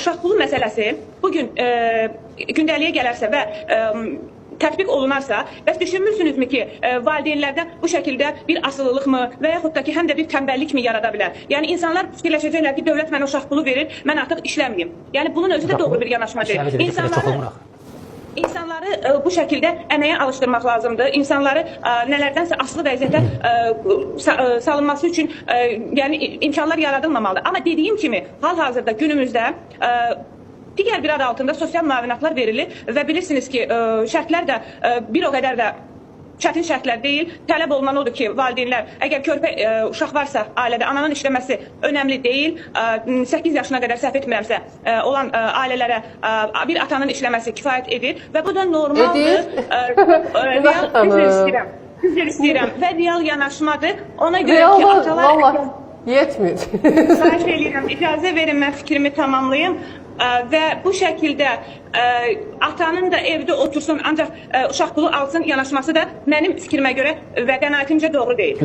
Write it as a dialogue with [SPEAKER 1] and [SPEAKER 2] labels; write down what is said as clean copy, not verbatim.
[SPEAKER 1] Uşaq pulu məsələsi bu gün gündəliyə gələrsə və tətbiq olunarsa, bəs düşünmürsünüzmü ki, valideynlərdə bu şəkildə bir asılılıqmı və yaxud da ki, həm də bir tənbəllikmi yarada bilər? Yəni insanlar fikirləşəcəklər ki, dövlət mənə uşaq pulu verir, mən artıq işləməyim. Yəni bunun özü də doğru bir yanaşma deyil. İnsanları bu şəkildə əməyə alışdırmaq lazımdır. İnsanları nələrdənsə asılı vəziyyətə salınması üçün yəni imkanlar yaradılmamalıdır. Amma dediyim kimi, hal-hazırda günümüzdə digər bir ad altında sosial müavinatlar verilir və bilirsiniz ki, şərtlər də bir o qədər də çətin şərtlər deyil. Tələb olunan odur ki, valideynlər əgər körpə uşaq varsa ailədə ananın işləməsi önəmli deyil. 8 yaşına qədər səhv etmirəmsə olan ailələrə bir atanın işləməsi kifayət edir və bu da normaldır.
[SPEAKER 2] Edir.
[SPEAKER 1] Real, üzr istəyirəm. Üzr istəyirəm və real yanaşmadır. Ona görə
[SPEAKER 2] Real
[SPEAKER 1] ki, atalar
[SPEAKER 2] vallahi yetmir.
[SPEAKER 1] Xahiş eləyirəm, icazə verin mən fikrimi tamamlayım. Və bu şəkildə atanın da evdə otursun, ancaq uşaq pulu alsın yanaşması da mənim fikrimə görə və qənaətimcə doğru deyil.